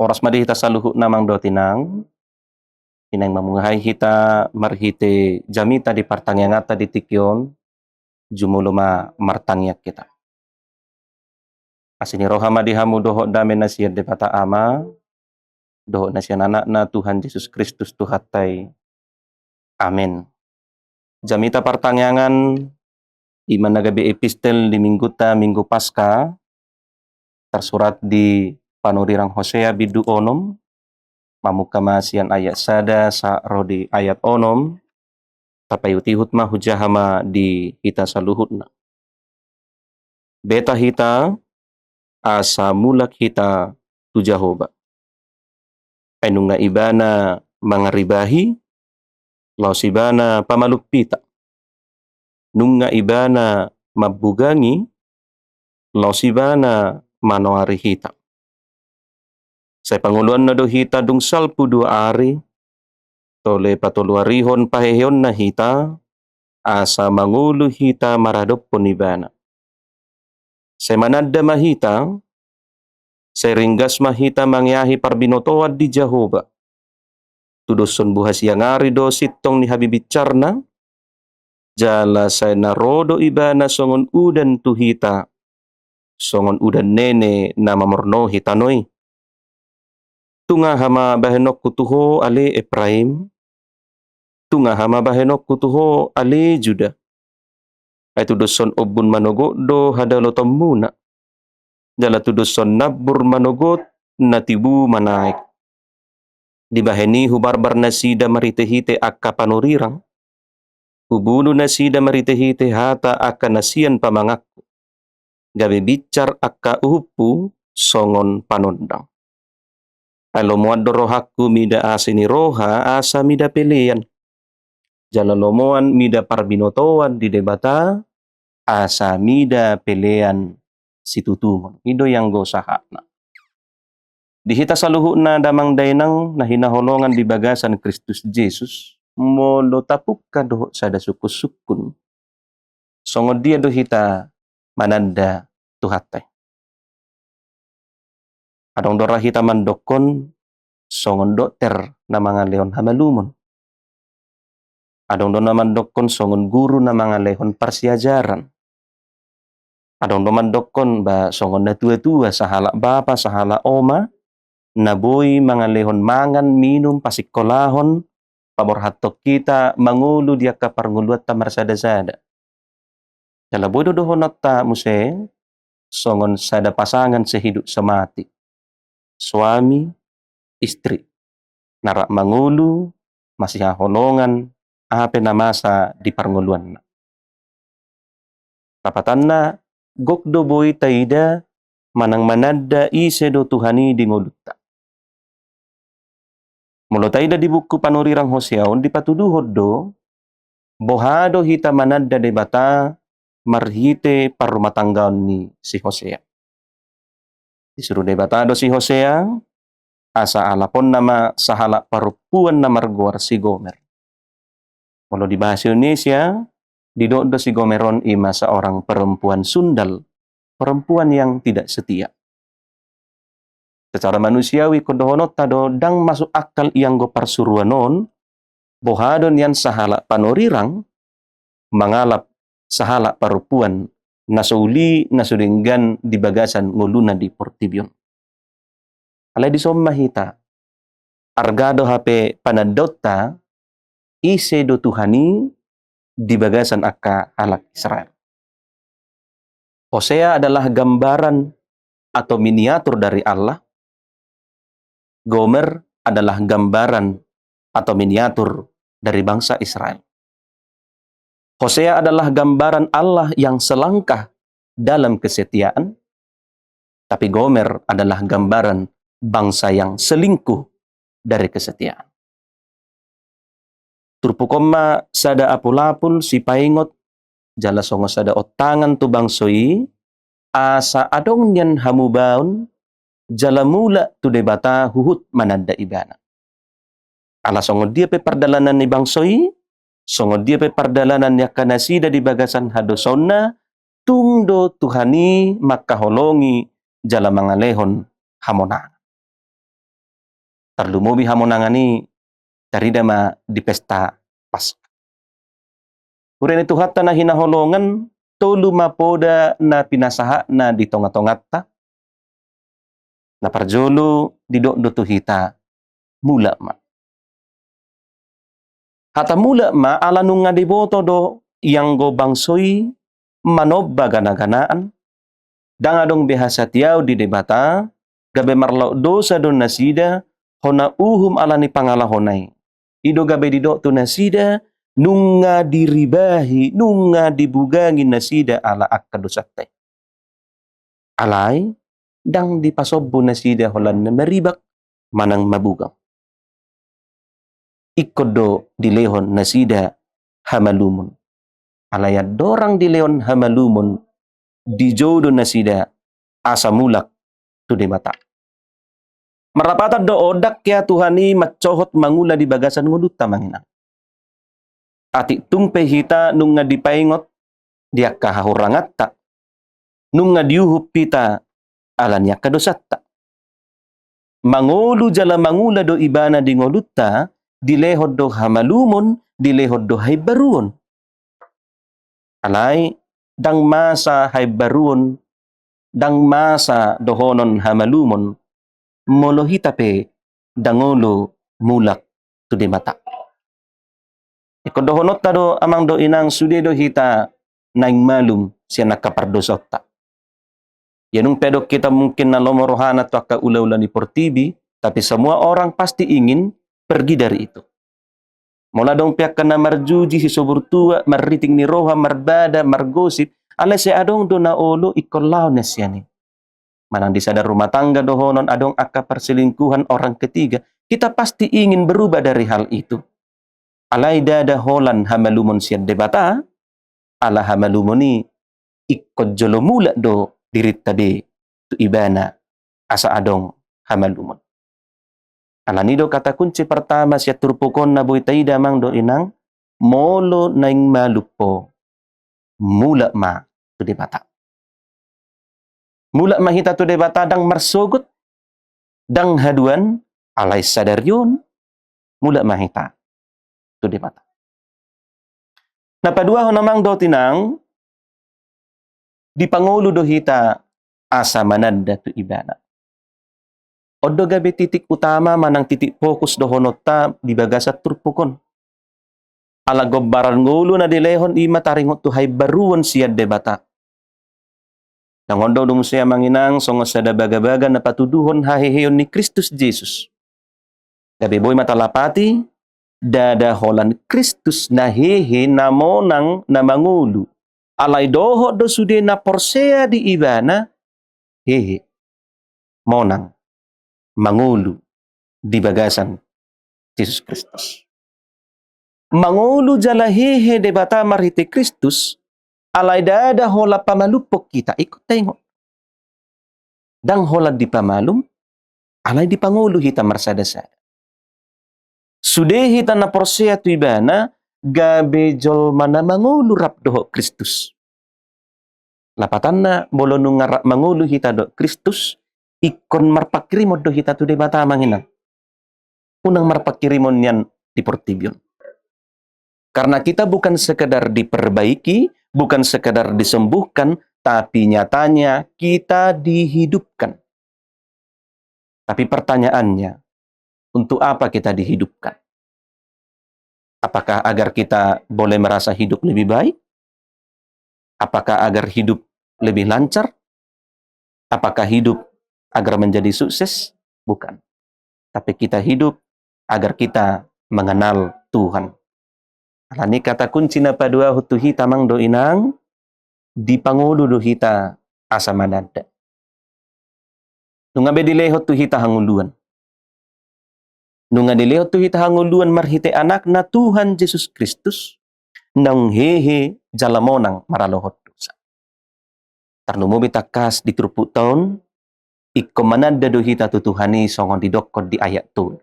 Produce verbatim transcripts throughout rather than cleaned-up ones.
Horas ma di hita saluhutna amang dohot inang. Naeng mamuhai hita marhite jamita di partangianganta di tingki on, jumolo ma martangiang hita. Asi ni roha ma di hamu dohot dame na sian Debata Ama, dohot na sian Anakna Tuhan Jesus Kristus Tuhanta i. Amen. Jamita partangiangan, i ma na gabe epistel di minggunta, Minggu Paskah, tarsurat di panurirang Hosea bindu onom, mamungka ma sian ayat sada sahat ro di ayat onom, tapaihut-ihut ma hujaha ma di hita saluhutna. Beta hita, asa mulak hita tu Jahowa. Ai nunga Ibana mangaribahi, laos Ibana pamalum hita. Nunga Ibana mambugangi, laos Ibana manoari hita. Sai pangoluanna do hita dung salpu dua ari, tole patoluarihon paheheonna hita, asa mangolu hita maradophon Ibana. Sai mananda ma hita, sai ringgas ma hita mangeahi parbinotoan di Jahowa. Tudoshon buha siang ari do sintong ni habibincarna, jala sai na ro do Ibana songon udan tu hita, songon udan nene na mamornohi tano i. Tung aha ma bahenonku tu ho ale Epraim? Tung aha ma bahenonku tu ho ale Juda? Ai tudoshon ombun manogot do hadalotonmuna, jala tudoshon nambur manogot na tibu manaek. Dibahen i hubarbar nasida marhite-hite angka panurirang, hubunu nasida marhite-hite hata angka na sian pamanganku, gabe bincar angka uhumhu songon panondang. Ai lomoan do rohangku mida asi ni roha asa mida pelean, jala lomoan mida parbinotoan di Debata asa mida pelean situtungon. I do i anggo sahatna. Di hita saluhutna damang dainang na hinaholongan di bagasan Kristus Jesus, molo tapungka dohot sada sungkun-sungkun, songon dia do hita mananda Tuhanta i? Adong do ra hita mandokkon songon dokter na mangalehon hamalumon. Adong do na mandokkon songon guru na mangalehon parsiajaran. Adong do mandokkon ba songon natua-tua, sahalak bapa, sahalak oma, na boi mangalehon mangan, minum, pasingkolahon, paborhathon hita mangolu di angka parngoluanta marsada-sada. Jala boi do dohononta muse songon sada pasangan sehidup semati, suami istri, na rap mangolu masihaholongan aha pe na masa di parngoluanna. Lapatanna, gok do boi taida manang mananda ise do Tuhan i di ngolunta. Molo taida di buku panurirang Hosea on, dipatuduhon do boha do hita mananda Debata marhite parrumatanggaon ni si Hosea. Disuru Debata do si Hosea asa alaponna ma sahalak parompuan na margoar si Gomer. Molo di bahasa Indonesia, didok do si Gomer on i ma seorang perempuan sundal, perempuan yang tidak setia. Secara manusiawi, ingkon dohononta do ndang masuk akal i anggo parsuruan on, boha do nian sahalak panurirang mangalap sahalak parompuan na so uli, na so denggan di bagasan ngoluna di portibi on. Alai dison ma hita, arga do hape panandaonta, ise do Tuhan i di bagasan angka halak Israel. Hosea adalah gambaran atau miniatur dari Allah. Gomer adalah gambaran atau miniatur dari bangsa Israel. Hosea adalah gambaran Allah yang selangkah dalam kesetiaan, tapi Gomer adalah gambaran bangsa yang selingkuh dari kesetiaan. Turpuk on ma sada apul-apul sipaingot jala songon sada ontangan tu bangso i, asa adong nian hamubaon jala mulak tu Debata huhut mananda Ibana. Ala songon dia pe pardalanan ni bangso i, songon dia pe pardalanan ni angka nasida di bagasan hadosaonna, tung do Tuhan i mangkaholongi jala mangalehon hamonangan. Tarlumobi hamonangan i tarida ma di pesta Paskah. Huria ni Tuhanta na hinaholongan, tolu ma poda na pinasahatna di tongatonganta. Na parjolo didok do tu hita, mulak ma. Hata mulak ma ala nunga diboto do ianggo bangso i manomba ganaganaan, ndang adong be hasatiaon di Debata, gabe marlaok dosa do nasida, hona uhum ala ni pangalahona i. I do gabe didok tu nasida, nunga diribahi, nunga dibugangi nasida ala angka dosanta i. Alai, ndang dipasombu nasida holan na maribak manang mabugang. Ingkon do dilehon nasida hamalumon. Alai andorang dilehon hamalumon, dijou do nasida asa mulak tu Debata. Marlapatan do on, ndang hea Tuhan i mansohot mangula di bagasan ngolunta, amang inang. Atik tung pe hita nunga dipaingot di angka hahuranganta, nunga diuhup hita ala ni angka dosanta. Mangolu jala mangula do Ibana di ngolunta, dilehon do hamalumon, dilehon do haimbaruon. Alai, ndang masa haimbaruon, ndang masa dohonon hamalumon, molo hita pe ndang olo mulak tu Debata. Ingkon dohononta do, amang dohot inang, sude do hita naeng malum sian angka pardosaonta. Ia nunga pe adong hita mungkin na lomo rohana tu angka ulaula ni portibi, tapi semua orang pasti ingin pergi dari itu. Molo adong pe angka na marjuji, sisoburtua, marritik ni roha, marbada, margosip, alai sai adong do na olo ingkon laho na sian i. Manang di sada rumah tangga dohonon adong angka perselingkuhan orang ketiga, kita pasti ingin berubah dari hal itu. Alai ndada holan hamalumon sian Debata, ala hamalumon i ingkon jolo mulak do dirinta be tu Ibana asa adong hamalumon. Alani do kata kunci pertama sian turpuk on na boi taida, amang dohot inang, molo naeng malum ho, mulak ma tu Debata. Mulak ma hita tu Debata, ndang marsogot, ndang haduan, alai sadari on, mulak ma hita tu Debata. Na paduahon, amang dohot inang, dipangolu do hita asa mananda tu Ibana. On do gabe titik utama manang titik fokus dohononta di bagasan turpuk on. Ala gombaran ngolu na dilehon i ma taringot tu haimbaruon sian Debata. Ndang on do muse, amang inang, songon sada bagabaga na patuduhon haheheon ni Kristus Jesus. Gabe boi ma talapati, ndada holan Kristus na hehe, na monang, na mangolu. Alai dohot do sude na porsea di Ibana, hehe, monang, mangolu di bagasan Jesus Kristus. Mangolu jala hehe Debata marhite Kristus, alai ndada holan pamalumhon hita, ingkon taingot. Ndang holan dipamalum, alai dipangolu hita marsadasada. Sude hita na porsea tu Ibana, gabe jolma na mangolu rap dohot Kristus. Lapatanna, molo nunga rap mangolu hita dohot Kristus, ingkon marpanghirimon do hita tu Debata, amang inang. Unang marpanghirimon nian di portibi on. Karena kita bukan sekedar diperbaiki, bukan sekedar disembuhkan, tapi nyatanya kita dihidupkan. Tapi pertanyaannya, untuk apa kita dihidupkan? Apakah agar kita boleh merasa hidup lebih baik? Apakah agar hidup lebih lancar? Apakah hidup agar menjadi sukses? Bukan. Tapi kita hidup agar kita mengenal Tuhan. Alani kata kunci na paduahon tu hita, amang dohot inang, dipangolu do hita asa mananda. Nunga be dilehon tu hita hangoluan. Nunga dilehon tu hita hangoluan marhite Anakna Tuhan Jesus Kristus, naung hehe jala monang maralohon dosa. Tarlumobi tangkas di turpukta on, ingkon mananda do hita tu Tuhan i songon didokkon di ayat tolu.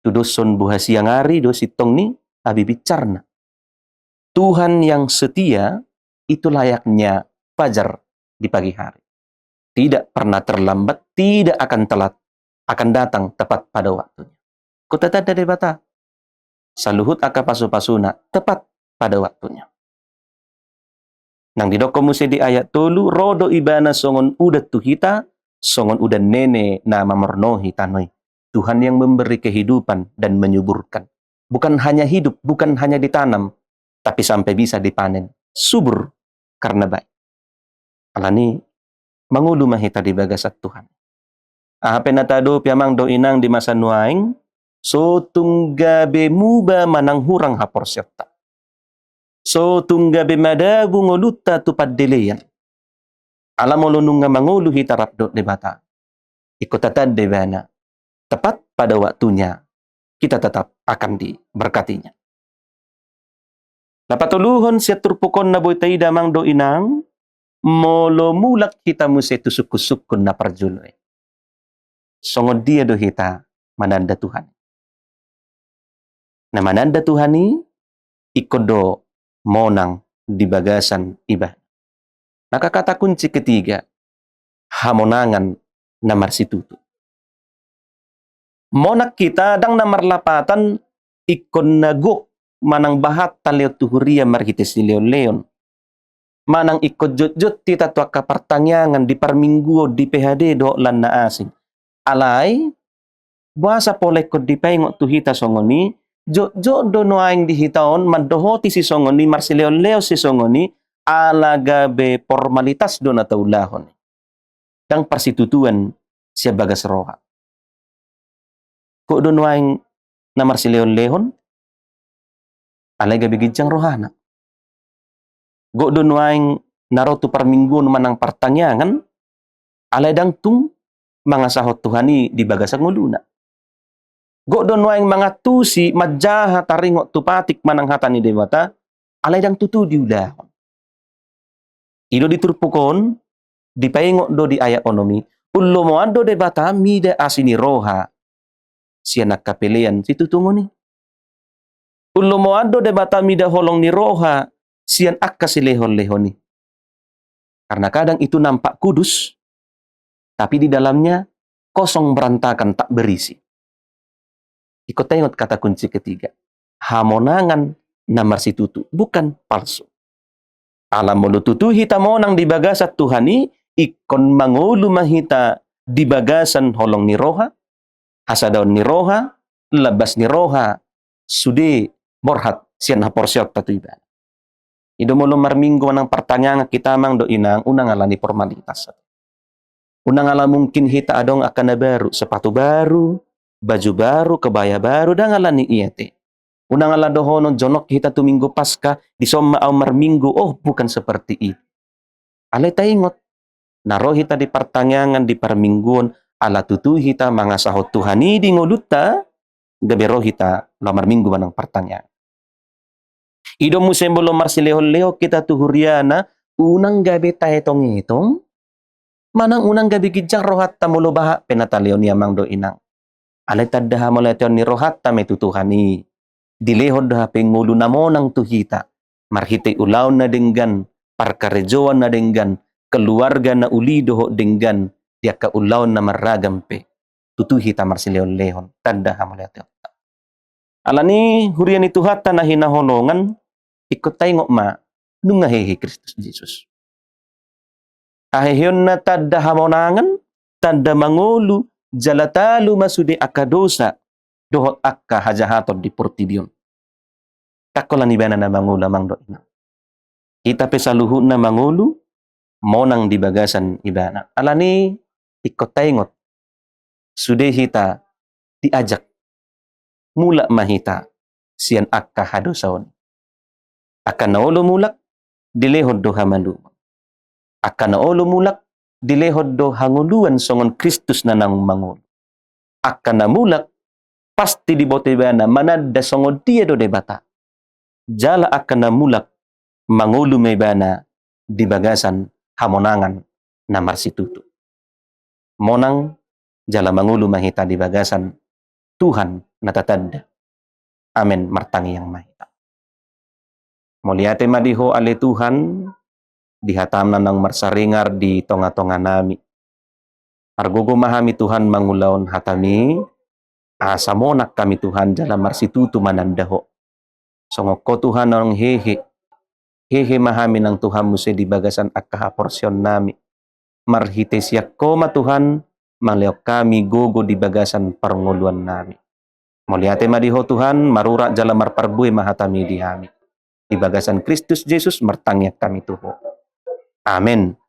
Tudoshon buha siang ari do sintong ni habibincarna. Tuhan yang setia itu layaknya fajar di pagi hari. Tidak pernah terlambat, tidak akan telat. akan datang tepat pada waktunya. Ingkon tatanda Debata saluhut angka pasu-pasuna tepat pada waktunya. Nang didokkon muse di ayat tolu, ro do Ibana songon udan tu hita, songon udan nene na mamornohi tano i. Tuhan yang memberi kehidupan dan menyuburkan. Bukan hanya hidup, bukan hanya ditanam, tapi sampai bisa dipanen. Subur karena baik. Alani mangolu ma hita di bagasan Tuhan. Aha pe na taadopi amang dohot inang di masa nuaeng, so tung gabe muba manang hurang haporseaonta. So tung gabe madabu ngolunta tu pandelean. Ala molo nunga mangolu hita rap dohot Debata, ingkon tatanda Ibana, tepat pada waktunya kita tetap akan diberkatinya. Na patoluhon sian turpuk on na boi taida amang dohot inang, molo mulak hita muse tu sungkun-sungkun na parjolo i, songon dia do hita mananda Tuhan? Na mananda Tuhan i ingkon do monang di bagasan Ibana. Maka kata kunci ketiga, hamonangan na marsitutu. Monang hita ndang na marlapatan ingkon na gok manang bahat talehon tu huria marhite silehon-lehon. Manang ingkon jotjot hita tu angka partangiangan di parmingguon, di P H D dohot lan na asing. Alai boasa pola ingkon dipaingot tu hita songon i? Jotjot do nuaeng di hita on mandohoti sisongon i, marsilehon-lehon sisongon i, ala gabe formalitas do na taulahon i. Ndang parsitutuan sian bagas roha. Gok do nuaeng na marsilehon-lehon, alai gabe ginjang rohana. Gok do nuaeng na ro tu parmingguon manang partangiangan, alai ndang tung mangasahon Tuhan i di bagasan ngoluna. Gok do nuaeng mangantusi, manjaha taringot tu patik manang hata ni Debata, alai ndang tutu diulahon. I do di turpuk on, dipaingot do di ayat onom i, umlomoan do Debata mida asi ni roha sian angka pelean situtungon i. Umlomoan do Debata mida holong ni roha sian angka silehon-lehon i. Karena kadang itu nampak kudus, tapi di dalamnya kosong, berantakan, tak berisi. Ingkon taingot kata kunci ketiga. Hamonangan na marsitutu, bukan palsu. Ala molo tutu hita monang di bagasan Tuhan i, ingkon mangolu ma hita di bagasan holong ni roha, hasadaon ni roha, lambas ni roha, sude borhat sian haporseaonta tu Ibana. I do molo marminggu manang partangiangan hita amang dohot inang, unang ala ni formalitas. Unang ala mungkin hita adong angka na baru, sepatu baru, baju baru, kebaya baru, ndang ala ni i ate. Unang ala dohonon jonok hita tu Minggu Paskah, dison ma au marminggu, oh, bukan seperti itu. Alai taingot, na ro hita di partangiangan, di parmingguon, ala tutu hita mangasahon Tuhan i di ngolunta, gabe ro hita laho marminggu manang partangiangan. I do muse molo marsilehon-lehon hita tu huriana, unang gabe taetong-etong, manang unang gabe ginjang rohanta molo bahat pe na talehon i amang dohot inang. Alai tanda hamauliateon ni rohanta ma i tu Tuhan i. Dilehon do hape ngolu na monang tu hita, marhite ulaon na denggan, parkarejoan na denggan, keluarga na uli dohot denggan, di angka ulaon na marragam pe, tutu hita marsilehon-lehon, tanda hamauliateonta. Ala ni huria ni Tuhanta na hinaholongan, ingkon taingot ma, nunga hehe Kristus Jesus. Haheheonna tanda hamonangan, tanda mangolu, jala talu ma sude angka dosa, dohot angka hajahaton di portibi on. Ndang holan Ibana na mangolu amang dohot inang. Hita pe saluhutna mangolu, monang di bagasan Ibana. Ala ni ingkon taingot, sude hita diajak, mulak ma hita sian angka hadosaon. Angka na olo mulak, dilehon do hamaluon. Angka na olo mulak, dilehon do hangoluan songon Kristus na naung mangolu. Angka na mulak, pasti diboto ibana mananda songon dia do Debata. Jala angka na mulak, mangolu ma ibana di bagasan hamonangan na marsitutu. Monang jala mangolu ma hita di bagasan Tuhan na tatanda. Amen. Martangiang ma hita. Mauliate ma di Ho ale Tuhan, di hataM na naung marsaringar di tonga-tonga nami. Margogo ma hami Tuhan mangulahon hataMi, asa monang hami Tuhan jala marsitutu mananda Ho. Songon Ho Tuhan naung hehe, hehe ma hami nang Tuhan muse di bagasan angka haporseaonnami. Marhite sian Ho ma Tuhan, mangalehon hami gogo di bagasan parngoluonnami. Mauliate ma di Ho Tuhan, marurat jala marparbue ma hataMi di hami. Di bagasan Kristus Jesus martangiang hami tu Ho. Amen.